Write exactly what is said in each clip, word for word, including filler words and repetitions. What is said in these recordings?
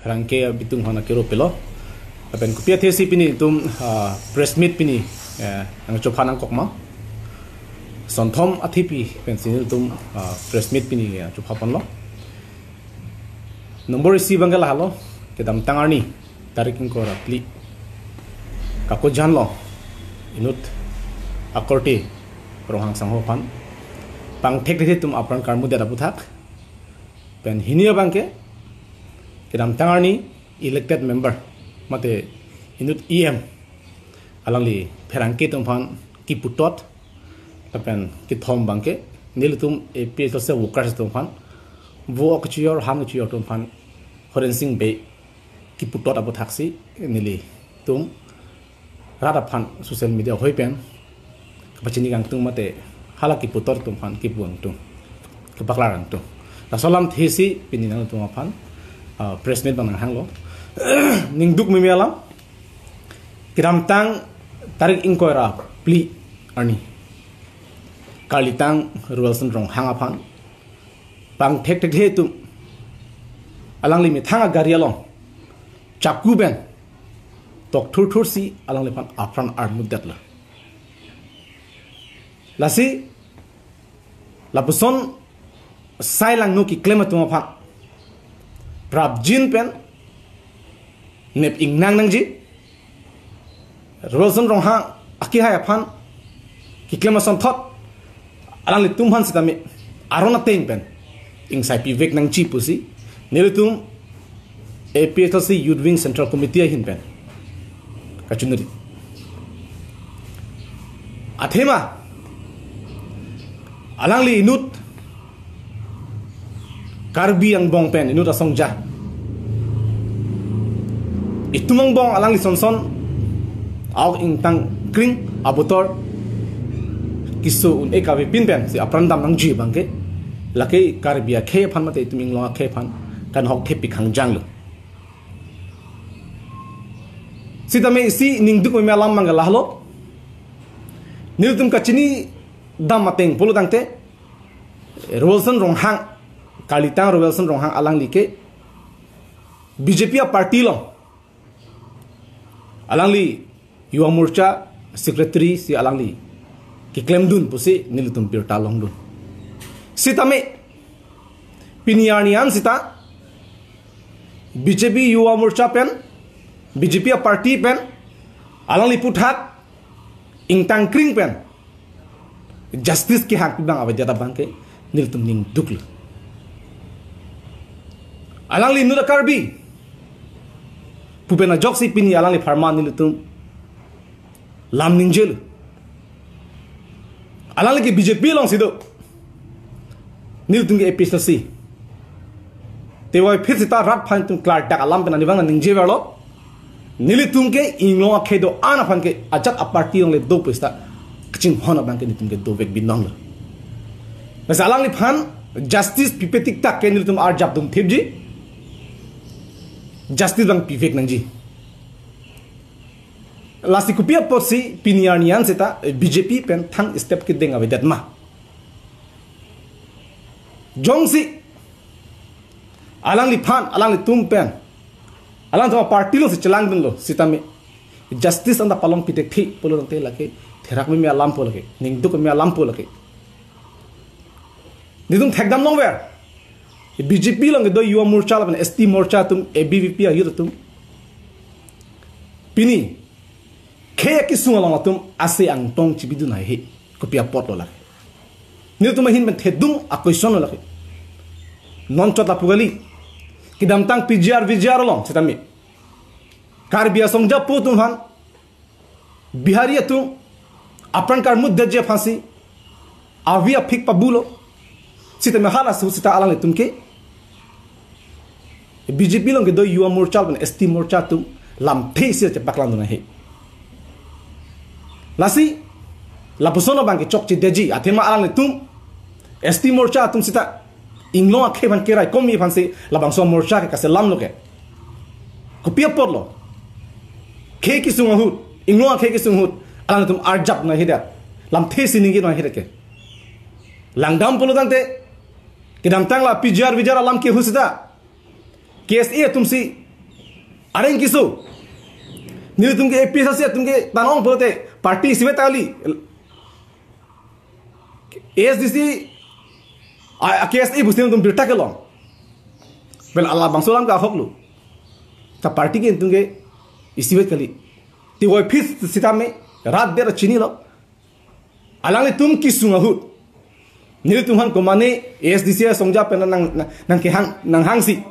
Pherangke abitung hana kiro pelo. Lapen kopi athe si pini itum, ah, press meet pini, eh, nangchopha nangkok ma. Sonthom athe pi pensi nelitum, ah, press meet pini, ah, chopha ponlo. Nombor isi abangke lahelo, kedamtang arni, tarik ingkoi ra phli. Kakojan lo, inut akorte Ronghang sangho aphan pangthekthedetji atum apran karmudet aputhak. Pen hini abangke, kedamtang arni elected member, mate inut E M, alangli pherangke atum aphan kiputot, lapen kethom abangke, nelitum A P H L C workers atum aphan, vo ok chiyar, han chiyar atum aphan, Horen Sing Bey kiputot aputhak si, nelitum rat aphan social media ahoi pen kapachini kangtung mate hala kiputot atum aphan kipu kangtung, kepaklar kangtung. Laso alamthe si pini nangtum aphan, ah, press meet abang nanghanglo. Ning duk meme alam, kedamtang tarik ingkoi ra phli arni, karlitang Rowelson Ronghang aphan pangthekthekthe atum alangli methang agari along chaku pen tokthurthur si alangliphan apran armudetlo. Lasi lapuson sai langno keklem atum aphan prapjin pen nep ingnang nangji. Rowelson Ronghang akehai aphan keklem asonthot alanglitum aphan sitame aron ateng pen ingsai pivek nangji pusi nelitum A P H L C Youth Wing Central Committee ahin pen kachiniri. Athema alangli inut Karbi angbong pen inut asongja. Itum angbong alangli sonson aok ingtang kring abotor keso un-e kave pin pensi apran dam nangji abangke, lake Karbi akhei aphan mate itum inglong akhei aphan kanhok thepi khangjanglo. Sitame isi ning duk meme alam abangke lahelo. Nelitum kachini dam ateng pulo tangte, Rowelson Ronghang, karlitang Rowelson Ronghang alangli ke B J P aparty along alangli Yuva Morcha secretary si alangli keklemdun pusi nelitum birta longdun. Sitame pini arni an sita B J P Yuva Morcha pen, B J P aparty pen alangli aputhak ingtang kring pen justice kehang pi abang avedet abangke nelitum ning duklo. Alangli inut a-Karbi pu pen ajoksi pini alangli apharman nelitum lam ningjelo. Alangli ke B J P alongsi do, nelitum ke A P H L C. Teboi phit sita rat aphan itum klardak alam pen arnivang nangji verlo. Nelitum ke inglong akhei do-an aphan ke ajat aparty along le do pu sita kachinghon abangke nelitum ke dovek binonglo. Lasi alangliphan justice pipe tik tak ke nelitum arjapdun thipji. Justice abang pivek nangji. Lasi kopi apotsi pini arni an sita B J P pen thang step kedeng avedet ma? Jongsi alangliphan, alanglitum pen, alangtum aparty alongsi chelangdunlo sitame justice anta palong pitekthi pulo tangte lake therak meme alam pu lake, ning duk meme alam pu lake. Nelitum thekdam longver. B J P along kedo Yuva Morcha lapen S T Morcha atum, A B V P a-youth atum, pini khei akesung along atum ase angtong chibidun haihe. Kopi apotlo lake? Nelitum ahin pen thedung a-question lo lake. Non chot lapu kali. Kedamtang P G R V G R along sitame Karbi asongja pu atum aphan Bihari atum apran karmudetji aphansi avi aphik pabulo. Sitame halaso sita alanglitum ke B J P along kedo Yuva Morcha lapen S T Morcha atum lamthe isi chepaklangdun haihe. Lasi lapuson abangke chokchedetji, athema alanglitum S T Morcha atum sita inglong akhei aphan keraikomji aphansi labangso morcha ke kaselamlo ke. Kopi apotlo? Khei kesung ahut, inglong akhei kesung ahut alangtum arjapnoi haihedet, lamthe si ningjinoi haihedet ke. Langdam pulo tangte, kedamtang la P G R V G R alam ke ahut sita K S A atumsi Areng kiso. Nelitum ke A P H L C atum ke tanong pulote party isivet kali. A S D C, a, a K S A pusi nelitum birta kelong. Pen labangso alam ke ahok lo. Ta party ke nelitum ke isivet kali. Tiwai phis sitame rat der chinilo. Alanglitum kesung ahut, nelitum aphan komane A S D C asongja pen nang, nang, nangkehang, nanghangsi,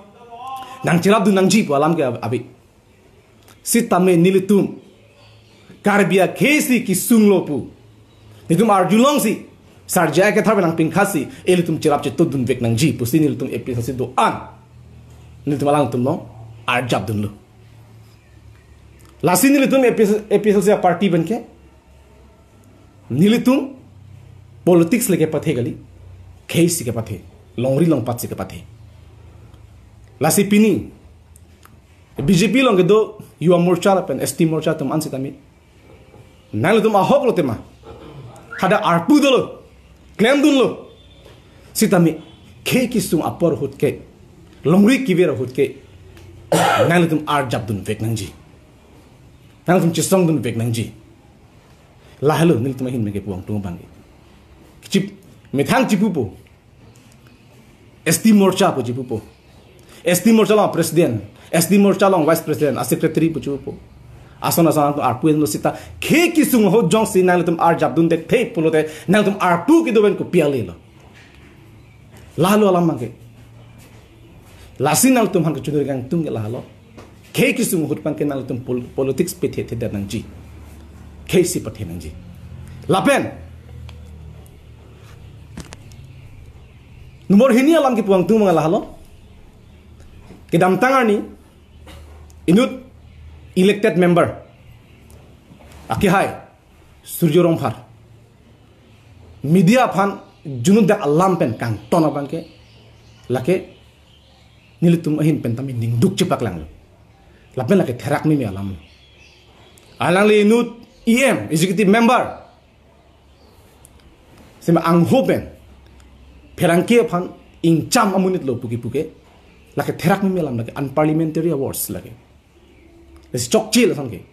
nangcherapdun nangji pu alam ke ave. Sitame nelitum Karbi akhei si kesung lo pu nelitum arjulongsi, Sar J I Kathar pen nangpingkhatsi, ilitum cherap chetongdun vek nangji pusi nelitum A P H L C do-an nelitum alangtum along arjapdunlo. Lasi nelitum A P H L C, A P H L C aparty pen ke nelitum politics le kepathe kali, khei si kepathe, longri longpat si kepathe. Lasi pini B J P along kedo Yuva Morcha lapen S T Morcha atum an sitame, nanglitum ahok lo tema, hadak arpu dolo, klemdunlo. Sitame khei kesung apor ahut ke, longri kever ahut ke, nanglitum arjapdun vek nangji, nanglitum chesongdun vek nangji. Lahelo nelitum ahin pen kepu-ong tung abang ke. Chip, methang chipupo. S T Morcha pu chipupo. S T Morcha along president, S T Morcha along vice president, a secretary pu chipupo. Ason ason nangtum arpu enlo sita, khei kesung ahut jongsi nanglitum arjapdun thekthe pulote, nangtum arpu kedo pen kopi ale lo. Lahelo alam abang ke. Lasi nangtum aphan kechonghong kangtung ke lahelo. Khei kesung ahut abang ke nangtum pol-, politics pethe thedet nangji. Khei si pathe nangji. Lapen number hini alam kepu-ong tung abang lahelo. Kedamtang arni inut elected member akehai Surjya Rongphar media aphan junut dak alam pen kangton abang ke, lake nelitum ahin pen tame ningduk chepaklanglo. Lapen lake therak meme alam. Alangli inut E M, executive member, sema angho pen pherangke aphan ingcham amonit lo puke puke, lake therak meme alam, lake unparliamentary words lake. Lasi chokche lason ke.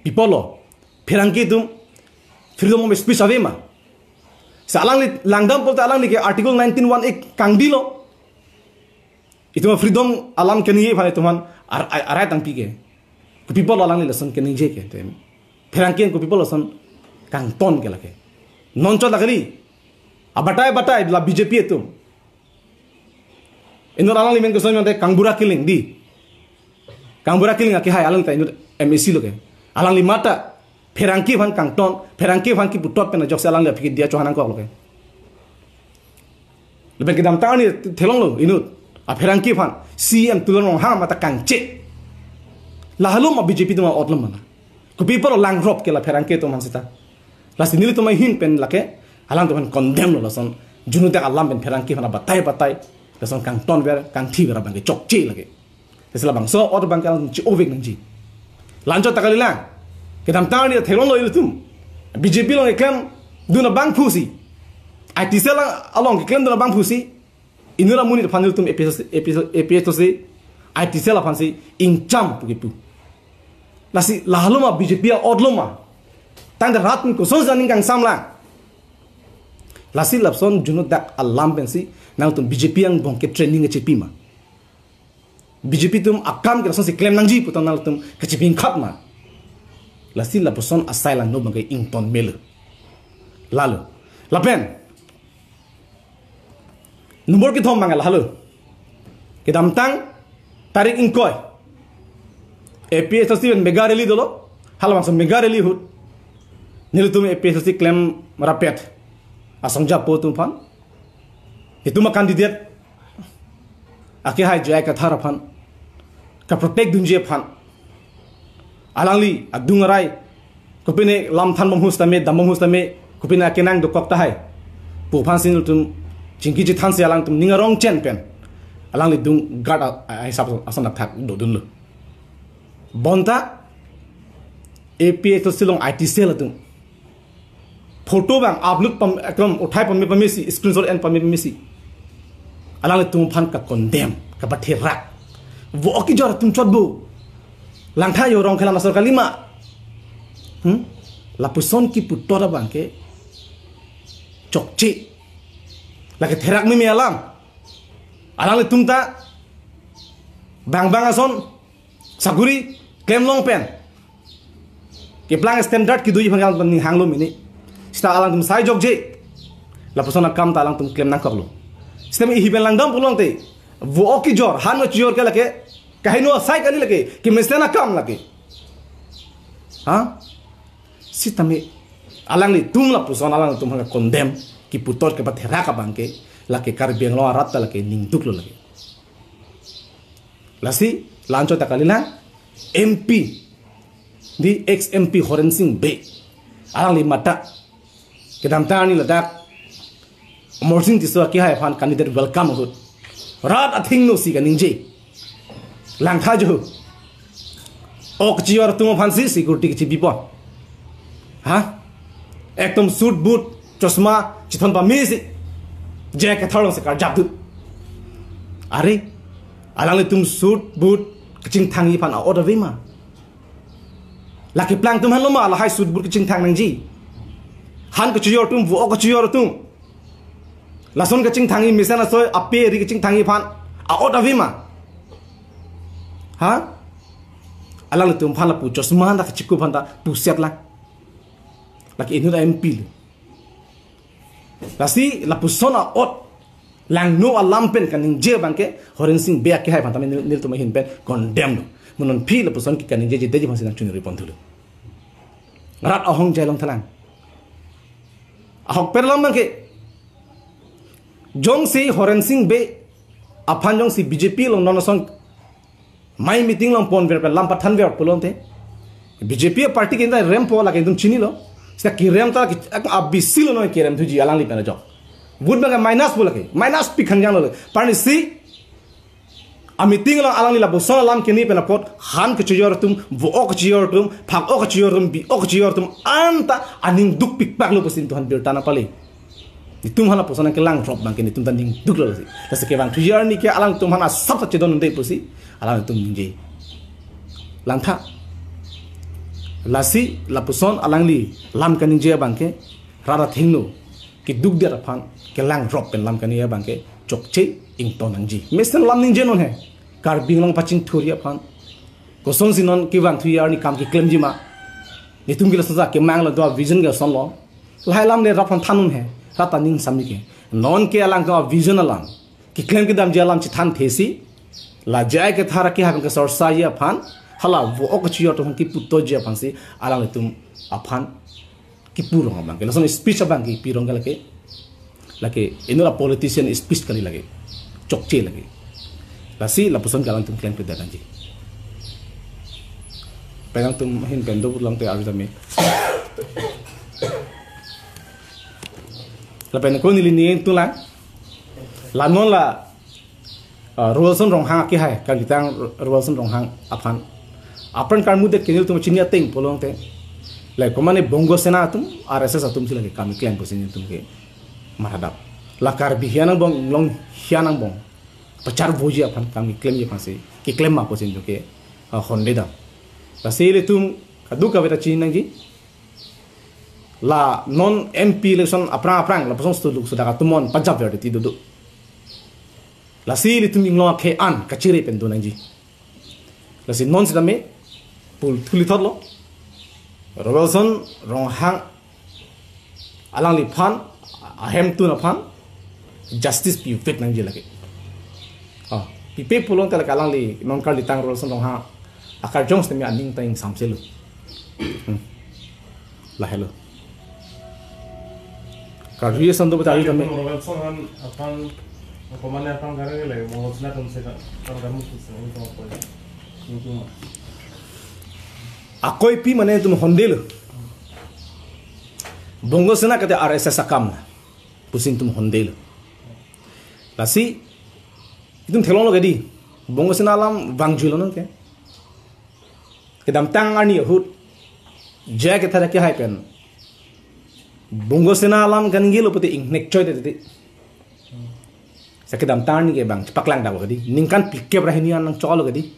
Pi apotlo? Pherangke atum freedom of speech ave ma? Si alangli langdam pulote alangli ke Article nineteen one A kangdilo. Itum freedom alam keningje aphan itum aphan ar-, ar-, arai tangpi ke. Kopi apotlo alangli lason keningje ke? Te pherangke kopi apotlo lason kangton ke lake? Non chot lake ri. Abatai batai la B J P atum. Inut alangli men koson mate Kangbura Killing di. Kangbura Killing akehai alangli ta inut M A C lo ke. Alangli mate pherangke aphan kangton, pherangke aphan kiputot pen ajoksi alangli aphi ke diya chohang nangkok lo ke. Lapen kedamtang arni theklonglo inut apherangke aphan C E M Tuliram Ronghang mate kangche. Lahelo ma B J P atum a-ot lo ma na? Kopi apotlo langrop ke la pherangke atum aphan sita? Lasi nelitum ahin pen lake alangtum aphan condemn lo lason junut dak alam pen pherangke aphan abatai batai lason kangtonver, kangthiver abang ke chokche lake. Lasi labangso ot abang ke alangtum che-ovek nangji. La-anchot ta kalilang. Kedamtang arni theklonglo ilitum. B J P along keklemdun abangphu si, I T cell along keklemdun abangphu si, inut amonit aphan ilitum A P H L C, A P H L C, A P H L C I T cell aphan si ingcham pu kipu. Lasi lahelo ma B J P a-ot lo ma? Tangte rat koson si aning kangsam lang? Lasi lapuson junut dak alam pensi nangtum B J P angbong ke training kechepi ma? B J P atum akam ke lasonsi klem nangji puta nangtum kachepi ingkhat ma? Lasi lapuson asai langno abang ke ington melo. Lalo. Lapen number kethom abang lahelo. Kedamtang tarik ingkoi A P H L C pen mega rally dolo. Halabangso mega rally ahut nelitum A P H L C klem rapet asongjapo atum aphan, itum a-candidate akehai J I Kathar aphan kaprotect dunji aphan, alangli adung arai kopine lam thanbom ahut tame, dambom ahut tame, kopine akenang dokok tahai pu aphan si nelitum chingki chethansi alangtum ning arong chen pen alangli adung guard a, a, ahisap ason athak dodunlo. Bonta A P H L C along I T cell atum photo abang upload pam, ekdom uthai pame pamesi, screenshot en pame pamesi, alanglitum aphan ka-condemn, kapatherak. Vo kejor atum chot bo. Langtha yo Rongkhelan asor kalima. Hmm? Lapuson kiputot abang ke chokche. Lake therak meme alam. Alanglitum ta bang bang ason saguri klem long pen keplang standard kedoji aphan alanglitum ning hanglo mini. Sita alangtum sai jokje. Lapuson akam ta alangtum klem nangkoklo. Sita mi ihi pen langdam pulote vo-ok kejor, han kejor ke lake kaheno asai kali lake, kemesen akam lake. Ha? Sitame alanglitum lapuson alanglitum aphan condemn, kiputot kepatherak abang ke lake Karbi Anglong arat ta lake ningduklo lake. Lasi la-anchot ta kalilang, M P, di ex M P Horensing Bey, alangli mata kedamtang arni ladak Amarsing Tisso akehai aphan candidate welcome ahut rat athengno si kaningje. Langtha jo. Ok kejor atum aphansi security kechebipon. Ha? Ekdom suit boot, chosma chithon pamesi. Je kethar alongsi karjapdun. Are, alanglitum suit boot kachingthangji aphan a-ot ave ma? Lake plangtum hanlo ma lahai suit boot kachingthang nangji? Han kejor atum, vo-ok kejor atum, lason kachingthangji, mesen asoi, ape ari kachingthangji aphan a-ot ave ma? Ha? Alanglitum aphan lapu chosma ta kachekup aphan ta puset lang. Lake inut M P lo. Lasi lapuson a-ot langno alam pen kaningje abang ke Horensing Bey akehai aphan tame nel-, nelitum ahin pen condemn lo. Mo non aphi lapuson ke kaningje jedeji aphansi nangchunri pon thulo. Rat ahong jai long thalang. Ahokpet alam abang ke jongsi Horensing Bey aphan jongsi B J P along non ason mai meeting along ponver pen lam pathanver pulote, B J P party ke inta rempo lake itum chinilo. Sita kerem ta lake a-B C lo, non kerem thuji alangli pen ajok. Vote abang ke minus pu lake, minus pi khangjanglo. Parnisi a-meeting along alangli lapuson alam keni pen apot han kejor atum, vo-ok kejor atum, phak-ok kejor atum, bi-ok kejor atum anta aning dukpikpaklo pusi nelitum aphan birta nangpale. Nelitum aphan lapuson nangkelang rop abang ke nelitum ta ningduklo lasi. Lasi kevangthuji arni ke alangtum aphan asap ta chedon unde pusi alangtum ningje. Langtha. Lasi lapuson alangli lam kaningje abang ke rat athengno keduk det aphan kelang rop pen lam kaningje abang ke chokche ington nangji. Mesen lam ningje non he. Karbi Anglong pachingthurji aphan. Kosonsi non kevangthuji arni kam keklemji ma? Nelitum ke lason sa kemanglo, do vision ke lason lo. Lahai alam le rat aphan than un he, rat aning sami ke. Non ke alangtum a-vision alam, keklem kedamji alam chethanthe si, la J I Kathar akehai aphan kesorsaji aphan, hala vo-ok kejor atum aphan kiputoji aphansi alanglitum aphan kipu rong abang ke. Lason speech abang ke pi rong ke lake, lake inut a-politician speech kali lake. Chokche lake. Lasi lapuson ke alangtum klem pedan nangji. Pen alangtum ahin pen do pulote arju tame. Lapen ko neli ning tulang. La non la, uh, Roelson Ronghang akehai, kalitang Roelson Ronghang aphan apran karmudet ke nelitum chini ateng pulote, la komane Bongo Sena atum, R S S atum si lake kam keklem pusi nelitum ke mathadap. La Karbi hian angbong, Anglong hian angbong pacharvoji aphan kam keklemji aphansi keklem ma pusi nelitum ke, uh, hondedam. Lasi ilitum kadokave ta chini nangji. La non M P election aphrang aphrang lapuson suluk sudak atum non pajapver ti dodo. Lasi ilitum inglong akhei an kachere pen do nangji. Lasi non sitame pul thuli thotlo. Roelson Ronghang alangliphan, ahemtun aphan justice pivek nangji lake. Ah, pipe pulote lake alangli non kalitang Roelson Ronghang akarjong sitame aning ta ingsamselo. Hmm. Lahelo. Karju ason do beta tame. Roelson aphan, aphan, komane aphan karang le, Bongo Sena atum si ka, aphan kamu si, ini kamu apa ya? Ini kamu. Akoipi mane itum hondelo. Bongo Sena kate R S S akam pusi itum hondelo. Lasi itum theklonglo kedi, Bongo Sena alam vangjuilo non ke. Kedamtang arni ahut J I Kathar akehai pen Bongo Sena alam kaningjelo pute ingnek choi tete. Sa kedamtang arni ke bang chepaklangdaklo kedi. Ningkan phlikep ra hini an nangchoklo kedi.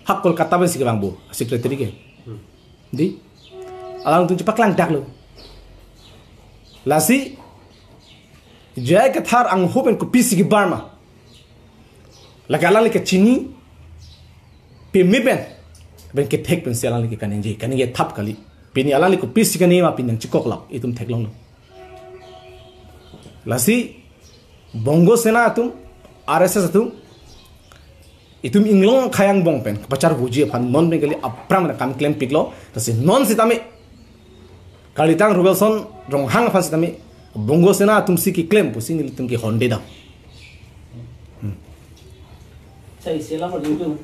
Ha Kolkata pensi kevang bo, secretary ke. Dei. Alangtum chepaklangdaklo. Lasi, J I Kathar angho pen kopisi kebar ma. Lake alangli kachini, peme pen. Pen kethek pensi alangli ke kaningje, kaningje thap kali. Pini alangli kopisi kaningje ma pini nangchekok lap, itum theklonglo. Lasi, Bongo Sena atum, R S S atum, itum inglong akhei angbong pen, kepacharvoji aphan non pen kali aphrang pen kam klempiklo, lasi non sitame, Karlitang Rowelson Ronghang aphan sitame, Bongo Sena atumsi keklem pusi nelitum ke honde dam. Sa isi alam arjudun,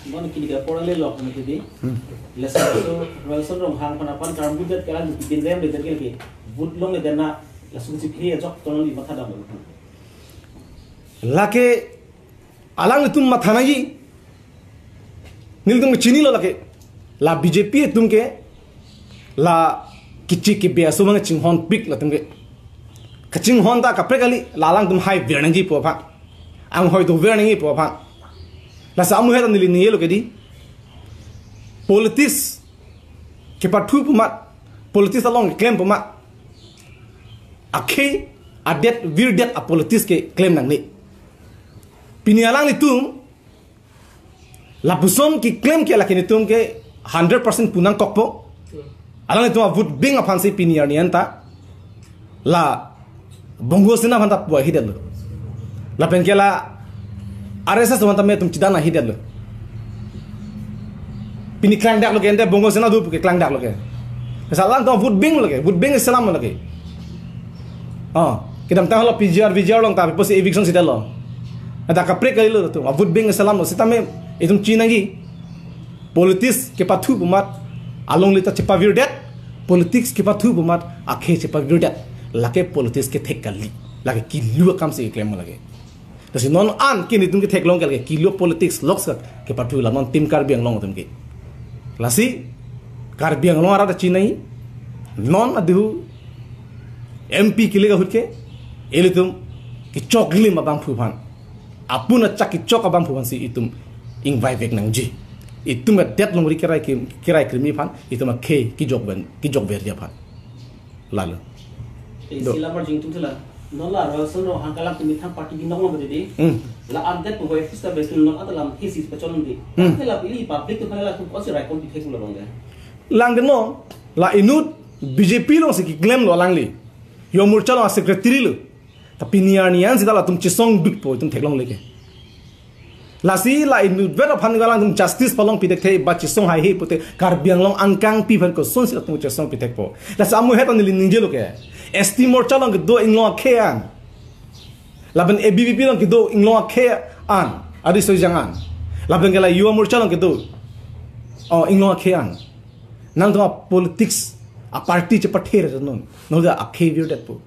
non kini ka porang le lok na tidi. Hmm. Lasi so Rowelson Ronghang aphan aphan term budet kalang di bin rem le dergel ke. Vote longledet na, laso si phiri ajok tonali matha dam. Lake alanglitum matha nangji. Nelitum chinilo lake. La B J P atum ke. La kichi kibe aso mang chinghonpik latum ke. Kachinghon ta kaprek kali la alangtum haiver nangji pu aphan. Anghoi dover nangji pu aphan. Lasi amu heta neli ningjelo ke dei. Politics kepathu pu amat. Politics along keklem pu amat. Akhei adet virdet a politics keklem nangne. Pini alanglitum lapuson keklem ke lake nelitum ke hundred percent pu nangkokpo. Alanglitum avote bank aphansi pini arni anta la Bongo Sena aphanta pu ahidetlo. Lapen ke la R S S aphanta me atum chidan ahidetlo. Pini klangdaklo ke ante Bongo Sena do pu ke klangdaklo ke. Lasi alangtum avote bank lo ke, vote bank selam lo ke. Oh, kedamtang lo P G R, V G R along ta pusi eviction sidetlo. Ada kaprek kalilo tu, avote bank selam lo. Sitame itum chiningje. Politics kepathu pu amat, alongle ta chepavirdet. Politics kepathu pu amat, akhei chepavirdet. Lake politics kethek kali. Lake kilu akamsi keklem lake. Lasi non an ke nelitum ketheklong ke lake kilu politics lok sa kepathu la non tim Karbi Anglong atum ke. Lasi Karbi Anglong arat ta chiningje. Non adu M P kele ahut ke ilitum kechoklim abangphu aphan. Apun achak kechok abangphu aphansi itum ingvaivek nangji. Itum adet longri kerai kim, kerai krimi aphan, itum akhei kejokven, kejokverji aphan. Lalo. Eh, do. Isi alam arjudun thela. Non la Rowelson Ronghang kalangtum methang party binong lo tidi. Hmm. La update pu boy fista besun non ata lam hisi pachon di. Hmm. Thela pili public atum aphan latum kosi raikom pithek lo bang de. Langdeno, la inut B J P alongsi keklemlo alangli. Yuva Morcha along secretary lo. Ta pini arni an sita latum chesongdutpo itum theklongle ke. Lasi la inutvet aphan alangtum justice palong pithekthe ba chesong haihe pute Karbi Anglong angkangpi aphan kosonsi latum chesong pithekpo. Lasi amu heta neli ningjelo ke. S T Morcha along kedo inglong akhei an. Lapen A B V P along kedo inglong akhei an. Adi Soijang an. Lapen ke la Yuva Morcha along kedo. Oh, inglong akhei an. Nangtum a politics, a party chepather non. Nolda akhei virdetpo.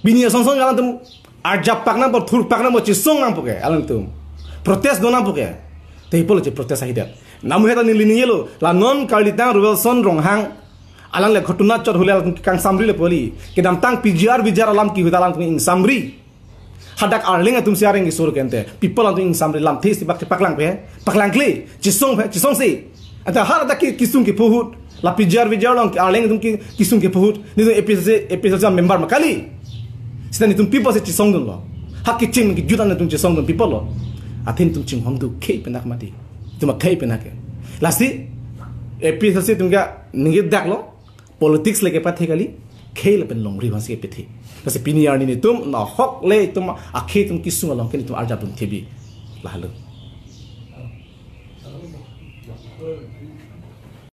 Pini asong song alangtum arjap pak nangpo, thur pak nangpo, chesong nangpo ke alangtum. Protest do nangpo ke. Tei pulo che protest ahidet. Amu heta neli ningjelo, la non Karlitang Rowelson Ronghang, alangli ghotona chot ahut le alangtum kangsamri le poli. Kedamtang P G R V G R alam kehut alangtum ingsamri. Hadak Arleng atumsi areng kesur ke ante. People alangtum ingsamri lamthe si bak paklangphe. Paklangkle. Chesongphe. Chesongsi. Ante hadak ke kesung kepu ahut. La P G R V G R along Arleng atum ke kesung kepu ahut. Nelitum A P H L C, A P H L C member ma kali. Sita nelitum people si chesongdunlo. Ha kecheng kejut an nelitum chesongdun people lo. Athe nelitum chinghon do khei penak mati. Itum akhei penak ke. Lasi A P H L C atum ke ningjedaklo. Politics le kepathe kali, khei lapen longri aphansi kepathe. Lasi pini arni nelitum, nahok le itum, akhei atum kesung along ke nelitum arjap dun thebi. Lahelo.